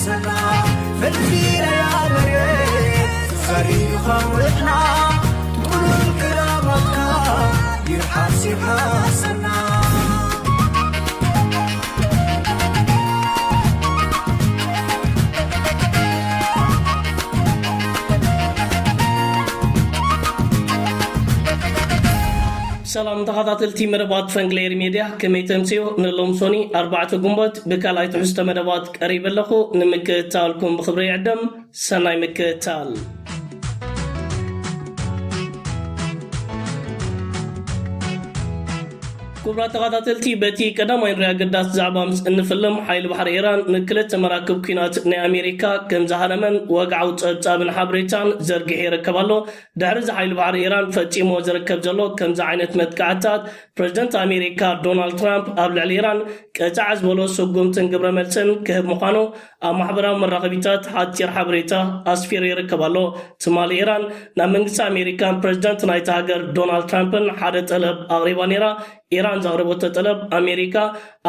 ሰና ፍልፊለያ መሬት ዘሪኻ ውዕና ጥሉል ክራማትካ ይርሓስ ይርሓሰና። ሰላም ተኸታተልቲ መደባት ፈንግሌር ሜድያ፣ ከመይ ተምስዮ? ንሎም ሶኒ ኣርባዕተ ግንቦት ብካልኣይ ትሕዝቶ መደባት ቀሪበ ኣለኹ። ንምክትታልኩም ብኽብሪ ይዕደም። ሰናይ ምክትታል። ክቡራት ተኸታተልቲ፣ በቲ ቀዳማይ ንሪኦ ኣገዳሲ ዛዕባ ምስ እንፍልም፣ ሓይሊ ባሕሪ ኢራን ንክልተ መራክብ ኲናት ናይ ኣሜሪካ ከም ዝሃረመን ወግዓዊ ጸብጻብን ሓበሬታን ዘርጊሑ ይርከብ ኣሎ። ድሕሪ እዚ ሓይሊ ባሕሪ ኢራን ፈጺሞ ዝርከብ ዘሎ ከምዚ ዓይነት መጥቃዕትታት፣ ፕረዚደንት ኣሜሪካ ዶናልድ ትራምፕ ኣብ ልዕሊ ኢራን ቀጻዕ ዝበሎ ስጉምትን ግብረ መልስን ክህብ ምዃኑ ኣብ ማሕበራዊ መራኸቢታት ሓጺር ሓበሬታ ኣስፊሩ ይርከብ ኣሎ። ትማሊ ኢራን ናብ መንግስቲ ኣሜሪካን ፕረዚደንት ናይታ ሃገር ዶናልድ ትራምፕን ሓደ ጠለብ ኣቕሪባ ነይራ። ኢራን ዘቕረበቶ ጠለብ፣ ኣሜሪካ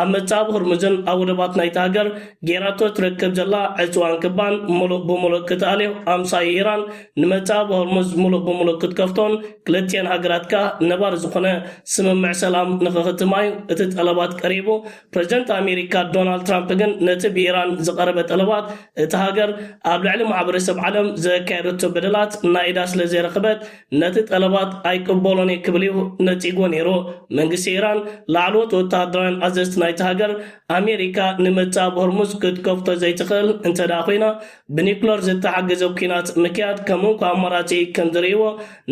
ኣብ መጻብ ሆርሙዝን ኣብ ወደባት ናይታ ሃገር ጌራቶ ትረክብ ዘላ ዕጽዋን ክባን ምሉእ ብምሉእ ክትኣልዮ፣ ኣምሳይ ኢራን ንመጻብ ሆርሙዝ ምሉእ ብምሉእ ክትከፍቶን ክልቲኤን ሃገራት ከኣ ነባሪ ዝኾነ ስምምዕ ሰላም ንኽኽትማ እዩ እቲ ጠለባት ቀሪቡ። ፕረዚደንት ኣሜሪካ ዶናልድ ትራምፕ ግን ነቲ ብኢራን ዝቐረበ ጠለባት፣ እታ ሃገር ኣብ ልዕሊ ማሕበረሰብ ዓለም ዘካየደቶ በደላት ናይ ኢዳ ስለ ዘይረኸበት፣ ነቲ ጠለባት ኣይቅበሎን እየ ክብል እዩ ነጺግዎ ነይሩ። መንግስቲ ኢራን ላዕለዎት ወተሃደራውያን ኣዘዝቲ ናይቲ ሃገር፣ ኣሜሪካ ንመጻብ ሆርሙዝ ክትከፍቶ ዘይትኽእል እንተ ደኣ ኮይና፣ ብኒኩለር ዝተሓገዘ ኲናት ምክያድ ከም እንኮ ኣማራጺ ከም ዝርእይዎ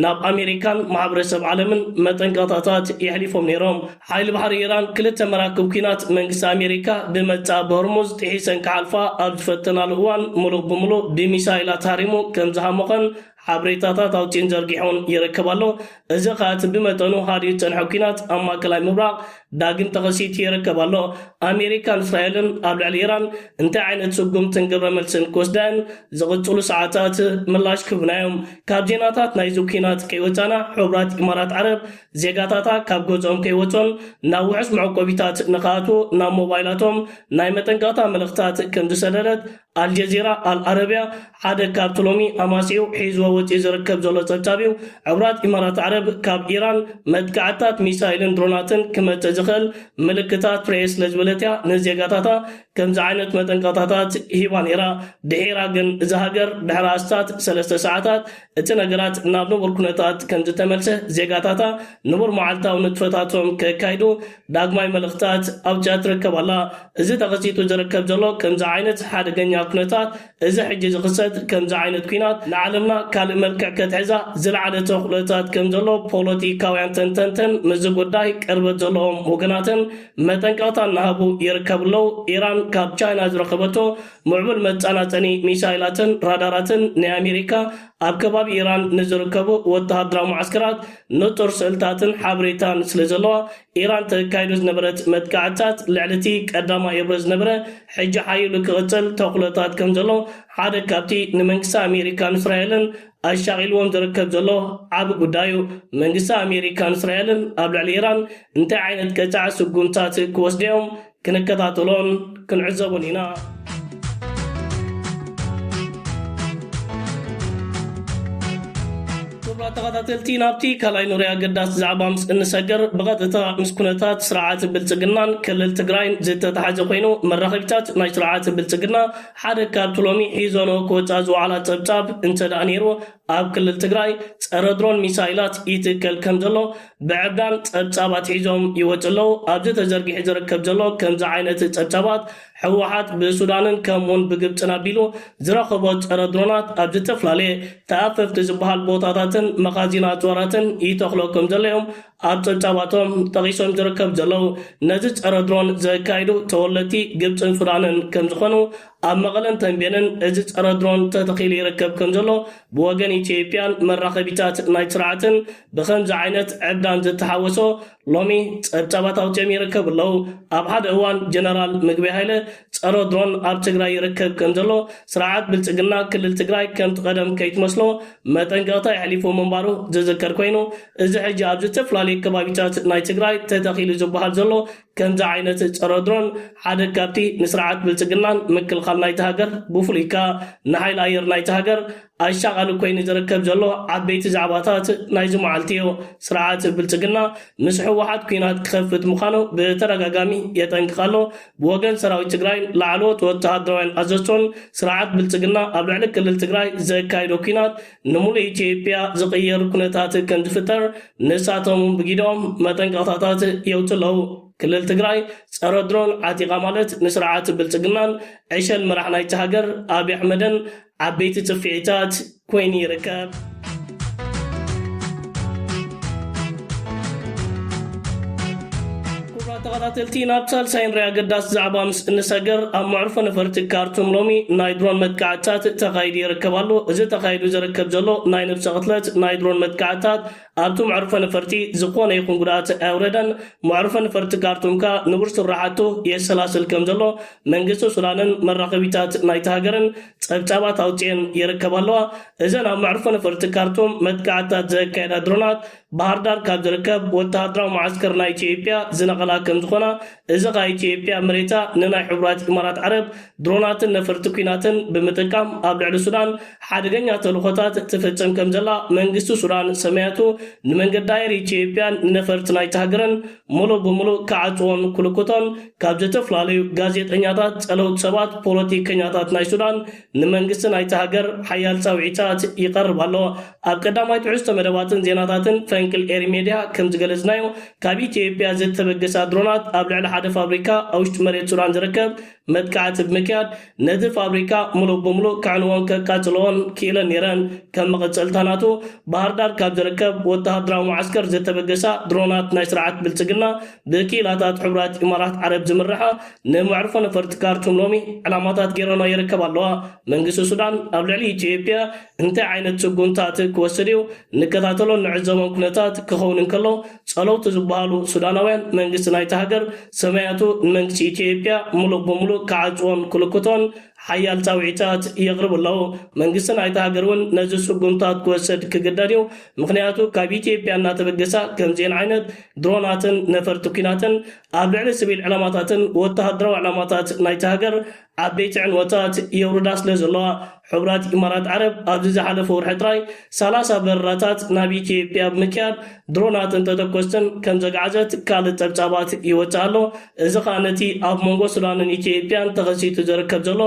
ናብ ኣሜሪካን ማሕበረሰብ ዓለምን መጠንቀቕታታት የሕሊፎም ነይሮም። ሓይሊ ባሕሪ ኢራን ክልተ መራክብ ኲናት መንግስቲ ኣሜሪካ ብመጻብ ሆርሙዝ ጥሒሰን ክሓልፋ ኣብ ዝፈተናሉ እዋን፣ ምሉእ ብምሉእ ብሚሳይላት ሃሪሙ ከም ዝሃሞኸን ሓበሬታታት ኣውጺኡን ዘርጊሑን ይርከብ ኣሎ። እዚ ኸኣ እቲ ብመጠኑ ሃዲኡ ዝጸንሐ ኲናት ኣብ ማእከላይ ምብራቕ ዳግም ተኸሲቱ ይርከብ ኣሎ። ኣሜሪካን እስራኤልን ኣብ ልዕሊ ኢራን እንታይ ዓይነት ስጉምትን ግብረ መልስን ክወስዳ እየን? ዝቕጽሉ ሰዓታት ምላሽ ክህቡና እዮም። ካብ ዜናታት ናይዚ ኲናት ከይወጻና፣ ሕቡራት ኢማራት ዓረብ ዜጋታታ ካብ ገዝኦም ከይወጹን ናብ ውሑስ መዕቆቢታት ንኽኣትዉ ናብ ሞባይላቶም ናይ መጠንቀቕታ መልእኽታት ከም ዝሰደደት ኣልጀዚራ ኣልዓረብያ ሓደ ካብቲ ሎሚ ኣማሲኡ ሒዝዎ ወፂኡ ዝርከብ ዘሎ ፀብፃብ እዩ። ሕቡራት ኢማራት ዓረብ ካብ ኢራን መጥቃዕትታት ሚሳይልን ድሮናትን ክመፅእ ዝኽእል ምልክታት ትረኤ ስለ ዝበለት እያ ንዜጋታታ ከምዚ ዓይነት መጠንቀቕታታት ሂባ ነይራ። ድሒራ ግን እዛ ሃገር ድሕሪ ኣስታት ሰለስተ ሰዓታት እቲ ነገራት ናብ ንቡር ኩነታት ከም ዝተመልሰ ዜጋታታ ንቡር መዓልታዊ ንጥፈታቶም ከካይዱ ዳግማይ መልእኽታት ኣውፂኣ ትርከብ ኣላ። እዚ ተኸሲቱ ዝርከብ ዘሎ ከምዚ ዓይነት ሓደገኛ ኩነታት፣ እዚ ሕጂ ዝኽሰት ከምዚ ዓይነት ኲናት ንዓለምና ካልእ መልክዕ ከትሕዛ ዝለዓለ ተኽእሎታት ከም ዘሎ ፖለቲካውያን ተንተንትን ምስዚ ጉዳይ ቅርበት ዘለዎም ወገናትን መጠንቀቕታ እናሃቡ ይርከቡ ኣለዉ። ኢራን ካብ ቻይና ዝረኸበቶ ምዕቡል መጻናጸኒ ሚሳይላትን ራዳራትን ናይ ኣሜሪካ ኣብ ከባቢ ኢራን ንዝርከቡ ወተሃደራዊ መዓስከራት ንጡር ስእልታትን ሓበሬታን ስለ ዘለዋ፣ ኢራን ተካይዶ ዝነበረት መጥቃዕትታት ልዕሊ እቲ ቀዳማይ ኤፕሪል ዝነበረ ሕጂ ሓይሉ ክቕጽል ተኽእሎታት ከም ዘሎ ሓደ ካብቲ ንመንግስቲ ኣሜሪካን እስራኤልን ኣሻቒልዎም ዝርከብ ዘሎ ዓቢ ጉዳይ እዩ። መንግስቲ ኣሜሪካን እስራኤልን ኣብ ልዕሊ ኢራን እንታይ ዓይነት ቀጻዒ ስጉምታት ክወስዱ እዮም? ክንከታተሎን ክንዕዘቦን ኢና። ክቡራት ተኸታተልቲ፣ ናብቲ ካልኣይ ንሪኦ ኣገዳሲ ዛዕባ ምስ እንሰግር፣ ብቐጥታ ምስ ኩነታት ስርዓት ብልጽግናን ክልል ትግራይን ዝተተሓዘ ኮይኑ፣ መራኸቢታት ናይ ስርዓት ብልጽግና ሓደ ካብቲ ሎሚ ሒዞንኦ ክወጻ ዝወዓላ ጸብጻብ እንተ ደኣ ነይሩ፣ ኣብ ክልል ትግራይ ጸረ ድሮን ሚሳይላት ይትከል ከም ዘሎ ብዕብዳን ጸብጻባት ሒዞም ይወጽ ኣለዉ። ኣብዚ ተዘርጊሑ ዝርከብ ዘሎ ከምዚ ዓይነት ጸብጻባት፣ ህወሓት ብሱዳንን ከምኡውን ብግብጽን ኣቢሉ ዝረኸቦ ጸረ ድሮናት ኣብ ዝተፈላለየ ተኣፈፍቲ ዝበሃል ቦታታትን መኻዚን ኣጽዋራትን ይተኽሎ ከም ዘሎ እዮም ኣብ ጸብጻባቶም ጠቒሶም ዝርከብ ዘለዉ። ነዚ ጸረ ድሮን ዘካይዱ ተወለድቲ ግብጽን ሱዳንን ከም ዝኾኑ፣ ኣብ መቐለን ተንቤንን እዚ ጸረ ድሮን ተተኺሉ ይርከብ ከም ዘሎ ብወገን ኢትዮጵያን መራኸቢታት ናይ ስርዓትን ብኸምዚ ዓይነት ዕብዳን ዝተሓወሶ ሎሚ ጸብጻባት ኣውጺኦም ይርከቡ ኣለዉ። ኣብ ሓደ እዋን ጀነራል ምግበይ ሃይለ ጸረ ድሮን ኣብ ትግራይ ይርከብ ከም ዘሎ፣ ስርዓት ብልጽግና ክልል ትግራይ ከምቲ ቀደም ከይትመስሎ መጠንቀቕታ የሕሊፉ ምንባሩ ዝዝከር ኮይኑ፣ እዚ ሕጂ ኣብ ዝተፈላለዩ ከባቢታት ናይ ትግራይ ተተኺሉ ዝበሃል ዘሎ ከምዚ ዓይነት ጸረ ድሮን ሓደ ካብቲ ንስርዓት ብልጽግናን ምክልኻል ናይቲ ሃገር፣ ብፍሉይ ከኣ ንሓይሊ ኣየር ናይቲ ሃገር ኣሻቓሊ ኮይኑ ዝርከብ ዘሎ ዓበይቲ ዛዕባታት ናይዚ መዓልቲ እዩ። ስርዓት ብልጽግና ምስ ህወሓት ኲናት ክኸፍት ምዃኑ ብተደጋጋሚ የጠንቅቕ ኣሎ። ብወገን ሰራዊት ትግራይ ላዕለዎት ወተሃደራውያን ኣዘዝቶን ስርዓት ብልጽግና ኣብ ልዕሊ ክልል ትግራይ ዘካየዶ ኲናት ንምሉእ ኢትዮጵያ ዝቕየር ኩነታት ከም ዝፍጠር ንሳቶም እውን ብጊደኦም መጠንቀቕታታት የውፅኡ ኣለዉ። ክልል ትግራይ ጸረ ድሮን ዓጢቓ ማለት ንስርዓት ብልጽግናን ዕሸል መራሕ ናይቲ ሃገር ኣብይ ኣሕመድን ዓበይቲ ጽፍዒታት ኮይኑ ይርከብ። ክቡራት ተኸታተልቲ፣ ናብ ሳልሳይን ርያ ገዳስ ዛዕባ ምስ እንሰገር፣ ኣብ መዕርፎ ነፈርቲ ካርቱም ሎሚ ናይ ድሮን መጥቃዕትታት ተኻይዱ ይርከብ ኣሎ። እዚ ተኻይዱ ዝርከብ ዘሎ ናይ ነብሰ ቅትለት ናይ ድሮን መጥቃዕትታት ኣብቲ መዕርፎ ነፈርቲ ዝኾነ ይኹን ጉድኣት ኣየውረደን። መዕርፎ ነፈርቲ ካርቱም ከኣ ንቡር ስራሓቱ የሰላስል ከም ዘሎ መንግስቲ ሱዳንን መራኸቢታት ናይቲ ሃገርን ጸብጻባት ኣውጺኤን ይርከባ ኣለዋ። እዘን ኣብ መዕርፎ ነፈርቲ ካርቱም መጥቃዕትታት ዘካየዳ ድሮናት፣ ባህር ዳር ካብ ዝርከብ ወተሃደራዊ መዓስከር ናይ ኢትዮጵያ ዝነቐላ ከም ዝኾና፣ እዚ ኸኣ ኢትዮጵያ መሬታ ንናይ ሕቡራት ኢማራት ዓረብ ድሮናትን ነፈርቲ ኲናትን ብምጥቃም ኣብ ልዕሊ ሱዳን ሓደገኛ ተልእኾታት ትፍጽም ከም ዘላ መንግስቲ ሱዳን ሰማያቱ ንመንገዲ ኣየር ኢትዮጵያን ንነፈርቲ ናይቲ ሃገርን ሙሉእ ብሙሉእ ክዓጽዎን ክልኩቶን ካብ ዝተፈላለዩ ጋዜጠኛታት፣ ጸለውቲ ሰባት፣ ፖለቲከኛታት ናይ ሱዳን ንመንግስቲ ናይቲ ሃገር ሓያል ጻውዒታት ይቐርብ ኣሎ። ኣብ ቀዳማይ ትሕዝቶ መደባትን ዜናታትን ፈንቅል ኤሪ ሜድያ ከም ዝገለጽናዮ፣ ካብ ኢትዮጵያ ዝተበገሳ ድሮናት ኣብ ልዕሊ ሓደ ፋብሪካ ኣብ ውሽጢ መሬት ሱዳን ዝርከብ መጥቃዕቲ ብምክያድ፣ ነቲ ፋብሪካ ሙሉእ ብሙሉእ ከዕንዎን ከቃጽልዎን ክኢለን ነይረን። ከም መቐጸልታ ናቱ፣ ባህር ዳር ካብ ዝርከብ ወተሃደራዊ መዓስከር ዝተበገሳ ድሮናት ናይ ስርዓት ብልጽግና ብክኢላታት ሕቡራት ኢማራት ዓረብ ዝምርሓ ንመዕርፎ ነፈርቲ ካርቱም ሎሚ ዕላማታት ገይረንኦ ይርከባ ኣለዋ። መንግስቲ ሱዳን ኣብ ልዕሊ ኢትዮጵያ እንታይ ዓይነት ስጉምታት ክወስድ እዩ? ንከታተሎን ንዕዘቦን ኩነታት ክኸውን እንከሎ፣ ጸለውቲ ዝበሃሉ ሱዳናውያን መንግስቲ ናይቲ ሃገር ሰማያቱ ንመንግስቲ ኢትዮጵያ ሙሉእ ብሙሉእ ክዓጽዎን ክልክቶን ሓያል ጻውዒታት የቕርቡ ኣለዉ። መንግስቲ ናይቲ ሃገር እውን ነዚ ስጉምታት ክወስድ ክግደድ እዩ። ምኽንያቱ ካብ ኢትዮጵያ እናተበገሳ ከምዚአን ዓይነት ድሮናትን ነፈርቲ ኲናትን ኣብ ልዕሊ ስቪል ዕላማታትን ወተሃደራዊ ዕላማታት ናይቲ ሃገር ዓበይቲ ዕንወታት የውርዳ ስለ ዘለዋ፣ ሕቡራት ኢማራት ዓረብ ኣብዚ ዝሓለፈ ወርሒ ጥራይ ሰላሳ በረራታት ናብ ኢትዮጵያ ብምክያድ ድሮናትን ተተኮስትን ከም ዘግዓዘት ካልእ ጸብጻባት ይወጽእ ኣሎ። እዚ ኸኣ ነቲ ኣብ መንጎ ሱዳንን ኢትዮጵያን ተኸሲቱ ዝርከብ ዘሎ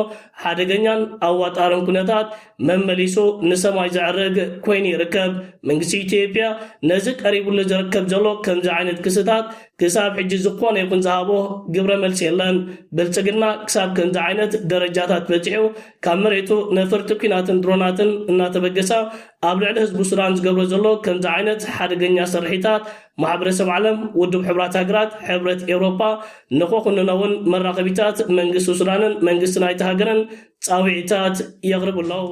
ሓደገኛን ኣዋጣርን ኩነታት መመሊሱ ንሰማይ ዘዕርግ ኮይኑ ይርከብ። መንግስቲ ኢትዮጵያ ነዚ ቀሪቡሉ ዝርከብ ዘሎ ከምዚ ዓይነት ክስታት ክሳብ ሕጂ ዝኾነ ይኹን ዝሃቦ ግብረ መልሲ የለን። ብልጽግና ክሳብ ከምዚ ዓይነት ደረጃታት በጺሑ ካብ መሬቱ ነፈርቲ ኲናትን ድሮናትን እናተበገሳ ኣብ ልዕሊ ህዝቢ ሱዳን ዝገብሮ ዘሎ ከምዚ ዓይነት ሓደገኛ ስርሒታት ማሕበረሰብ ዓለም፣ ውድብ ሕቡራት ሃገራት፣ ሕብረት ኤውሮጳ ንኸኹንኖ እውን መራኸቢታት መንግስቲ ሱዳንን መንግስቲ ናይቲ ሃገርን ጻውዒታት የቕርቡ ኣለዉ።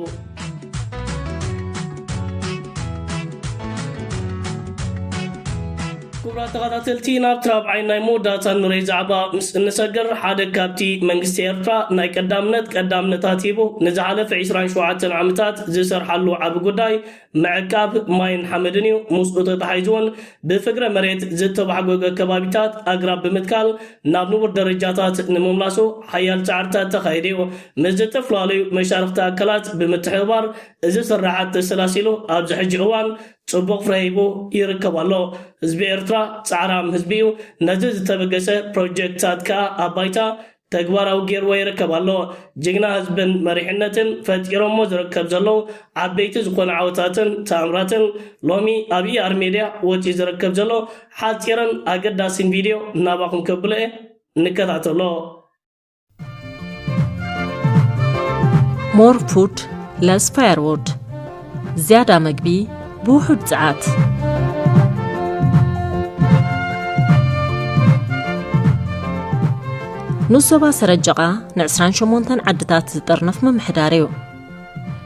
ክቡራት ተኸታተልቲ፣ ናብቲ ራብዓይ ናይ መወዳእታ ንርኢ ዛዕባ ምስ እንሰግር፣ ሓደ ካብቲ መንግስቲ ኤርትራ ናይ ቀዳምነት ቀዳምነታት ሂቡ ንዝሓለፈ ዕስራን ሸውዓተን ዓመታት ዝሰርሓሉ ዓቢ ጉዳይ ምዕቃብ ማይን ሓመድን እዩ። ምስኡ ተተሓሒዙ እውን ብፍግረ መሬት ዝተባሕጎገ ከባቢታት ኣግራብ ብምትካል ናብ ንቡር ደረጃታት ንምምላሱ ሓያል ጻዕርታት ተኻይዱ እዩ። ምስ ዝተፈላለዩ መሻርኽቲ ኣካላት ብምትሕብባር እዚ ስራሓት ተሰላሲሉ ኣብዚ ሕጂ እዋን ጽቡቕ ፍረ ሂቡ ይርከብ ኣሎ። ህዝቢ ኤርትራ ጻዕራም ህዝቢ እዩ። ነዚ ዝተበገሰ ፕሮጀክትታት ከኣ ኣብ ባይታ ተግባራዊ ገይርዎ ይርከብ ኣሎ። ጅግና ህዝብን መሪሕነትን ፈጢሮሞ ዝርከብ ዘለዉ ዓበይቲ ዝኾኑ ዓወታትን ተኣምራትን ሎሚ ኣብ ኢኣር ሜድያ ወፂኡ ዝርከብ ዘሎ ሓፂርን ኣገዳሲን ቪድዮ ናባኹም ከብሎ እየ። ንከታተሎ። More food, less firewood. ዝያዳ መግቢ ብውሑድ ጸዓት። ንኡስ ዞባ ሰረጀቓ ንዕስራን ሸሞንተን ዓድታት ዝጥርንፍ ምምሕዳር እዩ።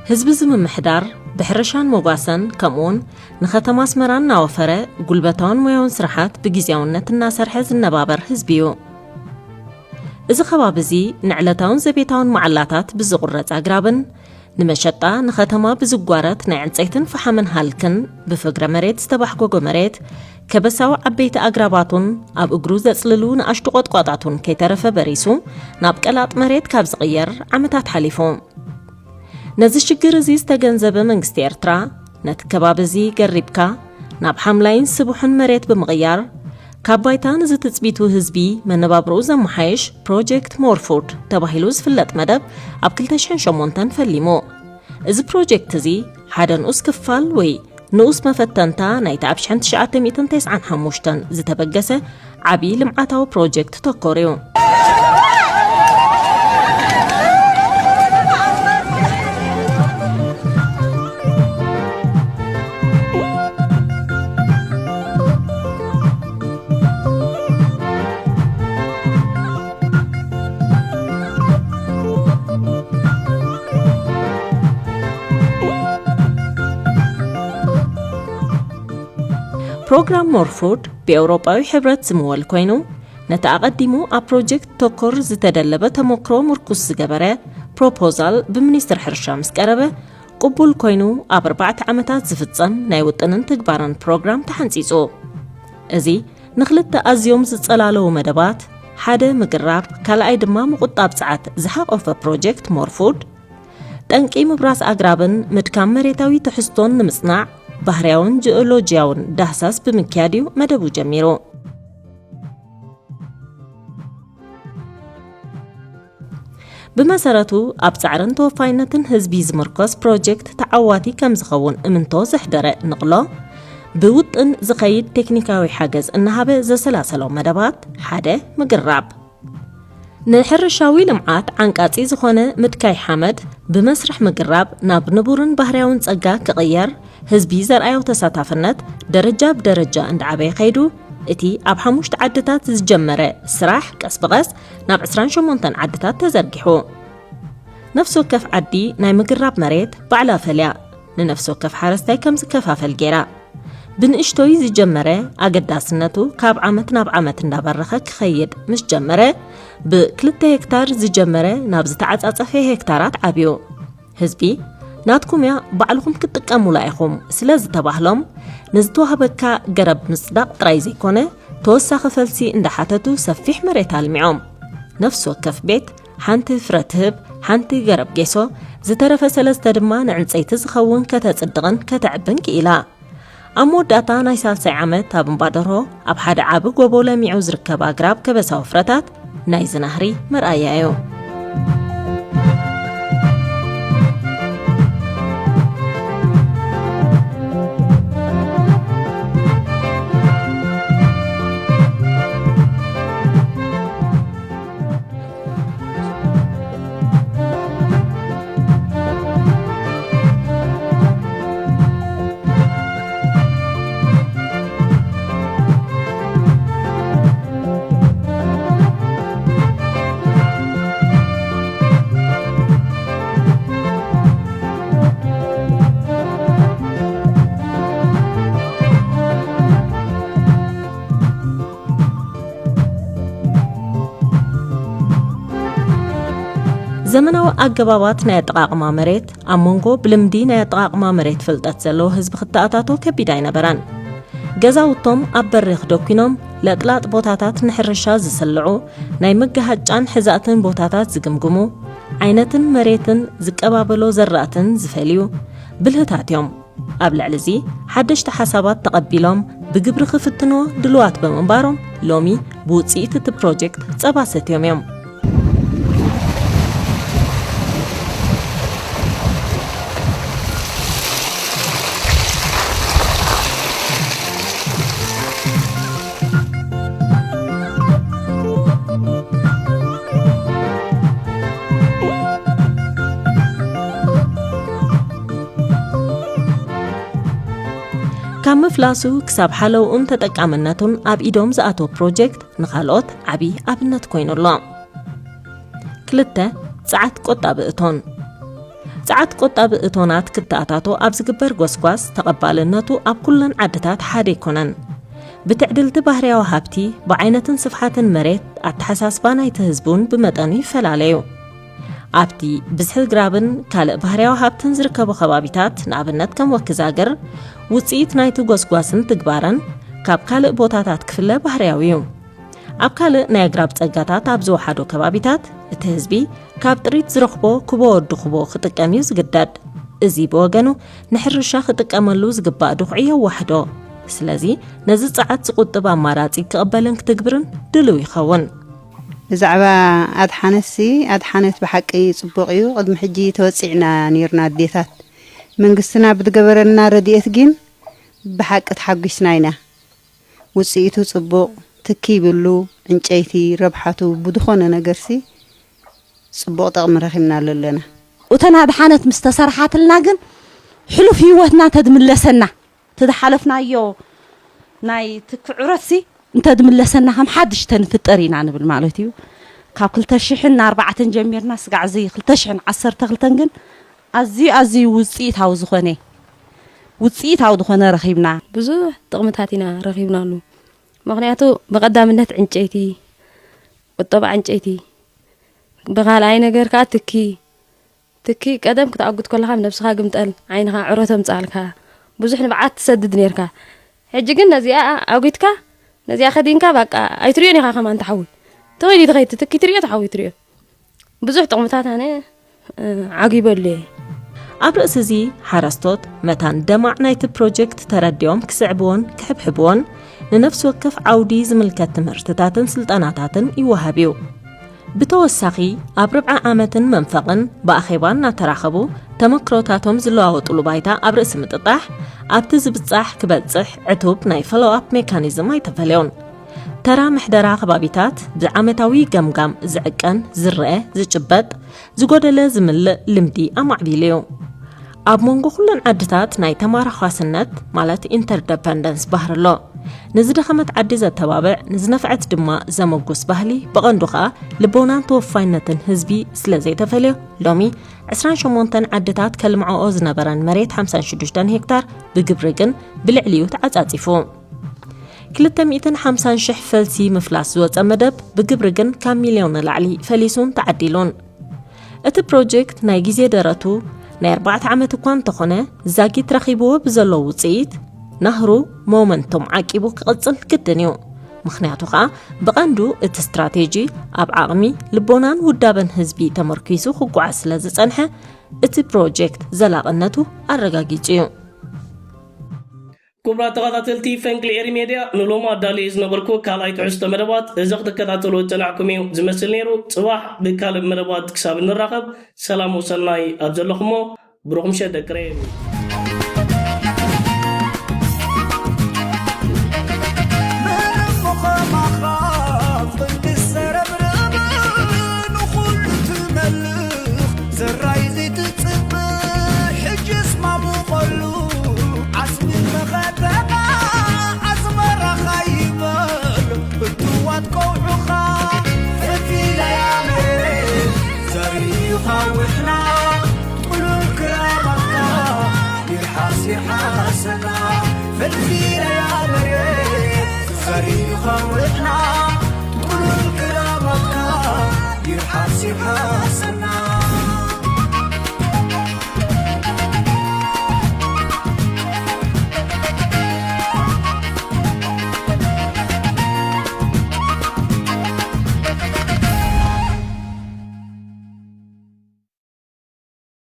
ህዝቢ እዚ ምምሕዳር ብሕርሻን መጓሰን ከምኡውን ንኸተማ ኣስመራ እናወፈረ ጉልበታውን ሞያውን ስራሓት ብግዝያውነት እናሰርሐ ዝነባበር ህዝቢ እዩ። እዚ ከባቢ እዚ ንዕለታውን ዘቤታውን መዓላታት ብዝቑረጽ ኣግራብን ንመሸጣ ንኸተማ ብዝጓረት ናይ ዕንጸይትን ፈሓምን ሃልክን ብፍግረ መሬት ዝተባሕጎጎ መሬት ከበሳዊ ዓበይቲ ኣግራባቱን ኣብ እግሩ ዘጽልሉ ንኣሽቱ ቆጥቋጣቱን ከይተረፈ በሪሱ ናብ ቀላጥ መሬት ካብ ዝቕየር ዓመታት ሓሊፉ። ነዚ ሽግር እዚ ዝተገንዘበ መንግስቲ ኤርትራ፣ ነቲ ከባቢ እዚ ገሪብካ ናብ ሓምላይን ስቡሕን መሬት ብምቕያር፣ ካብ ባይታ ንዝትጽቢቱ ህዝቢ መነባብሮኡ ዘመሓይሽ ፕሮጀክት ሞርፉድ ተባሂሉ ዝፍለጥ መደብ ኣብ ክልተ ሽሕን ሸሞንተን ፈሊሙ። እዚ ፕሮጀክት እዚ ሓደ ንኡስ ክፋል ወይ ንኡስ መፈተንታ ናይቲ ኣብ ሽሕን ትሽዓተ ሚእትን ተስዓን ሓሙሽተን ዝተበገሰ ዓቢ ልምዓታዊ ፕሮጀክት ተኮር እዩ። ፕሮግራም ሞርፉድ ብኤውሮጳዊ ሕብረት ዝምወል ኮይኑ፣ ነቲ ኣቐዲሙ ኣብ ፕሮጀክት ተኮር ዝተደለበ ተመክሮ ምርኩስ ዝገበረ ፕሮፖዛል ብሚኒስትር ሕርሻ ምስ ቀረበ፣ ቅቡል ኮይኑ ኣብ ኣርባዕተ ዓመታት ዝፍጸም ናይ ውጥንን ትግባረን ፕሮግራም ተሓንጺጹ። እዚ ንኽልተ ኣዝዮም ዝጸላለዉ መደባት፣ ሓደ ምግራብ፣ ካልኣይ ድማ ምቑጣብ ጸዓት ዝሓቖፈ ፕሮጀክት ሞርፉድ፣ ጠንቂ ምብራስ ኣግራብን ምድካም መሬታዊ ትሕዝቶን ንምጽናዕ ባህርያውን ጂኦሎጂያውን ዳህሳስ ብምክያድ እዩ መደቡ ጀሚሩ። ብመሰረቱ ኣብ ጻዕርን ተወፋይነትን ህዝቢ ዝምርኮስ ፕሮጀክት ተዓዋቲ ከም ዝኸውን እምንቶ ዘሕደረ ንቕሎ፣ ብውጥን ዝኸይድ ቴክኒካዊ ሓገዝ እናሃበ ዘሰላሰሎ መደባት ሓደ ምግራብ። ንሕርሻዊ ልምዓት ዓንቃጺ ዝኾነ ምድካይ ሓመድ ብመስርሕ ምግራብ ናብ ንቡርን ባህርያውን ጸጋ ክቕየር፣ ህዝቢ ዘርኣዮ ተሳታፍነት ደረጃ ብደረጃ እንዳዓበየ ከይዱ፣ እቲ ኣብ ሓሙሽተ ዓድታት ዝጀመረ ስራሕ ቀስ ብቐስ ናብ ዕስራን ሸሞንተን ዓድታት ተዘርጊሑ። ነፍሲ ወከፍ ዓዲ ናይ ምግራብ መሬት ባዕላ ፈልያ፣ ንነፍሲ ወከፍ ሓረስታይ ከም ዝከፋፈል ገይራ። ብንእሽቶይ ዝጀመረ ኣገዳስነቱ ካብ ዓመት ናብ ዓመት እንዳበረኸ ክኸይድ ምስ ጀመረ፣ ብክልተ ሄክታር ዝጀመረ ናብ ዝተዓጻጸፈ ሄክታራት ዓብዩ። ህዝቢ፣ "ናትኩም እያ፣ ባዕልኹም ክትጥቀሙላ ኢኹም" ስለ ዝተባህሎም፣ ንዝተዋህበካ ገረብ ምጽዳቕ ጥራይ ዘይኮነ፣ ተወሳኺ ፈልሲ እንዳሓተቱ ሰፊሕ መሬት ኣልሚዖም። ነፍሲ ወከፍ ቤት ሓንቲ ፍረ ትህብ፣ ሓንቲ ገረብ ጌሶ፣ ዝተረፈ ሰለስተ ድማ ንዕንጸይቲ ዝኸውን ከተጽድቕን ከተዕብን ክኢላ። ኣብ መወዳእታ ናይ ሳልሳይ ዓመት ኣብ እምባ ደርሆ፣ ኣብ ሓደ ዓቢ ጎቦ ለሚዑ ዝርከብ ኣግራብ ከበሳዊ ፍረታት ናይዚ ናህሪ መርኣያ እዩ። ዘመናዊ ኣገባባት ናይ ኣጠቓቕማ መሬት ኣብ መንጎ ብልምዲ ናይ ኣጠቓቕማ መሬት ፍልጠት ዘለዎ ህዝቢ ክተኣታቶ ከቢድ ኣይነበረን። ገዛውቶም ኣብ በሪኽ ደኲኖም፣ ለጥላጥ ቦታታት ንሕርሻ ዝስልዑ፣ ናይ መጋሃጫን ሕዛእትን ቦታታት ዝግምግሙ፣ ዓይነትን መሬትን ዝቀባበሎ ዘራእትን ዝፈልዩ ብልህታት እዮም። ኣብ ልዕሊ እዚ፣ ሓደሽቲ ሓሳባት ተቐቢሎም ብግብሪ ክፍትንዎ ድሉዋት ብምንባሮም፣ ሎሚ ብውጽኢት እቲ ፕሮጀክት ጸባ ሰትዮም እዮም። ካብ ምፍላሱ ክሳብ ሓለውኡን ተጠቃምነቱን ኣብ ኢዶም ዝኣተወ ፕሮጀክት ንኻልኦት ዓቢ ኣብነት ኮይኑ ኣሎ። ክልተ፣ ጸዓት ቆጣቢ እቶን። ጸዓት ቆጣቢ እቶናት ክተኣታቶ ኣብ ዝግበር ጎስጓስ ተቐባልነቱ ኣብ ኩለን ዓድታት ሓደ ኣይኮነን። ብትዕድልቲ ባህርያዊ ሃብቲ፣ ብዓይነትን ስፍሓትን መሬት፣ ኣተሓሳስባ ናይቲ ህዝቢ እውን ብመጠኑ ይፈላለዩ። ኣብቲ ብዝሒ ግራብን ካልእ ባህርያዊ ሃብትን ዝርከቡ ከባቢታት፣ ንኣብነት ከም ወክዛግር፣ ውጽኢት ናይቲ ጎስጓስን ትግባረን ካብ ካልእ ቦታታት ክፍለ ባህርያዊ እዩ። ኣብ ካልእ ናይ ኣግራብ ጸጋታት ኣብ ዝወሓዶ ከባቢታት፣ እቲ ህዝቢ ካብ ጥሪት ዝረኽቦ ክቦ ወዲ ክቦ ክጥቀም እዩ ዝግደድ። እዚ ብወገኑ ንሕርሻ ክጥቀመሉ ዝግባእ ድኹዒ የዋሕዶ። ስለዚ ነዚ ጸዓት ዝቑጥብ ኣማራጺ ክቕበልን ክትግብርን ድልው ይኸውን። ብዛዕባ ኣድሓነትሲ፣ ኣድሓነት ብሓቂ ጽቡቕ እዩ። ቅድሚ ሕጂ ተወጺዕና ነይርና ኣዴታት። መንግስትና ብዝገበረልና ረድኤት ግን ብሓቂ ተሓጒስና ኢና። ውጽኢቱ ጽቡቕ፣ ትኪ ይብሉ፣ ዕንጨይቲ፣ ረብሓቱ ብዝኾነ ነገርሲ ጽቡቕ ጠቕሚ ረኺብናሉ ኣለና። እተን ኣድሓነት ምስ ተሰርሓትልና ግን ሕሉፍ ህይወትና ተድምለሰና፣ ተዝሓለፍናዮ ናይ ትክዕረትሲ እንተድምለሰና ከም ሓድሽ ተንፍጠር ኢና ንብል ማለት እዩ። ካብ ክልተ ሽሕን ኣርባዕተን ጀሚርና ስጋዕ እዚ ክልተ ሽሕን ዓሰርተ ክልተን ግን ኣዝዩ ኣዝዩ ውጽኢታዊ ዝኾነ ውጽኢታዊ ዝኾነ ረኺብና። ብዙሕ ጥቕምታት ኢና ረኺብናሉ። ምኽንያቱ ብቐዳምነት ዕንጨይቲ፣ ቁጠባ ዕንጨይቲ፣ ብኻልኣይ ነገር ከኣ ትኪ። ትኪ ቀደም ክትኣጉድ ከለኻ ኣብ ነብስኻ ግምጠል ዓይንኻ ዕሮ ተምጽኣልካ። ብዙሕ ንብዓት ትሰድድ ኔርካ። ሕጂ ግን ነዚኣ ኣጒድካ፣ ነዚኣ ከዲንካ፣ በቃ ኣይትርእዮን ኢኻ ከማን ተሓዊ። ተኸይዲ ተኸይድ ትኪ ትርእዮ፣ ተሓዊ ትርእዮ። ብዙሕ ጥቕምታት ኣነ፣ እ፣ ዓጊበሉ እየ። ኣብ ርእሲ እዚ ሓረስቶት መታን ደማዕ ናይቲ ፕሮጀክት ተረዲኦም ክስዕብዎን ክሕብሕብዎን ንነፍሲ ወከፍ ዓውዲ ዝምልከት ትምህርትታትን ስልጠናታትን ይወሃብ እዩ። ብተወሳኺ ኣብ ርብዓ ዓመትን መንፈቕን ብኣኼባ እናተራኸቡ ተመክሮታቶም ዝለዋወጡሉ ባይታ ኣብ ርእሲ ምጥጣሕ ኣብቲ ዝብጻሕ ክበጽሕ ዕቱብ ናይ ፎሎው ኣፕ ሜካኒዝም ኣይተፈለዮን። ተራ ምሕደራ ከባቢታት ብዓመታዊ ገምጋም ዝዕቀን፣ ዝረአ፣ ዝጭበጥ፣ ዝጎደለ ዝምልእ ልምዲ ኣማዕቢሉ እዩ። ኣብ መንጎ ኩለን ዓድታት ናይ ተማራዃስነት ማለት ኢንተርደፐንደንስ ባህሪ ኣሎ። ንዝደኸመት ዓዲ ዘተባብዕ፣ ንዝነፍዐት ድማ ዘመጉስ ባህሊ ብቐንዱ ኸኣ ልቦናን ተወፋይነትን ህዝቢ ስለ ዘይተፈልዮ ሎሚ ዕስራን ሸሞንተን ዓድታት ከልምዐኦ ዝነበረን መሬት ሓምሳን ሽዱሽተን ሄክታር ብግብሪ ግን ብልዕሊኡ ተዓጻጺፉ። ክልተ ሚእትን ሓምሳን ሽሕ ፈልሲ ምፍላስ ዝወጸ መደብ ብግብሪ ግን ካብ ሚልዮን ንላዕሊ ፈሊሱን ተዓዲሉን። እቲ ፕሮጀክት ናይ ግዜ ደረቱ ናይ ኣርባዕተ ዓመት እኳ እንተኾነ፣ ዛጊት ረኺብዎ ብዘሎ ውጽኢት ናህሩ ሞመንቶም ዓቂቡ ክቕጽል ግድን እዩ። ምኽንያቱ ኸኣ ብቐንዱ እቲ ስትራቴጂ ኣብ ዓቕሚ፣ ልቦናን ውዳበን ህዝቢ ተመርኪሱ ክጓዓዝ ስለ ዝጸንሐ፣ እቲ ፕሮጀክት ዘላቕነቱ ኣረጋጊጹ እዩ። ክቡራት ተኸታተልቲ ፈንቅል ኤሪ ሜድያ፣ ንሎሚ ኣዳልየ ዝነበርኩ ካልኣይ ትሕዝቶ መደባት እዚ ክትከታተልዎ ዝጸናሕኩም እዩ ዝመስል ነይሩ። ጽባሕ ብካልእ መደባት ክሳብ እንራኸብ ሰላም ወሰናይ ኣብ ዘለኹሞ ብሩኽ ምሸት ደቂ ሬም። ምንም ኸማኻ ክንዲ ዘረብርብ ንኹሉ ትመልኽ ዘራይ ዘይትጽብእ ሕጅስ ማሙቐሉ ዓስቢ መኸተና ኣስመራኻ ይበል እትዋት ቀውዑኻ ፈቲለያ መሬት ዘሪኻ ውሕና ጥሉል ክራማትካ ይርሓስ ይርሓሰና ፈቲለያ መሬት ዘሪኻ ውሕና ጥሉል ክራማትካ ይርሓስ ይርሓሰና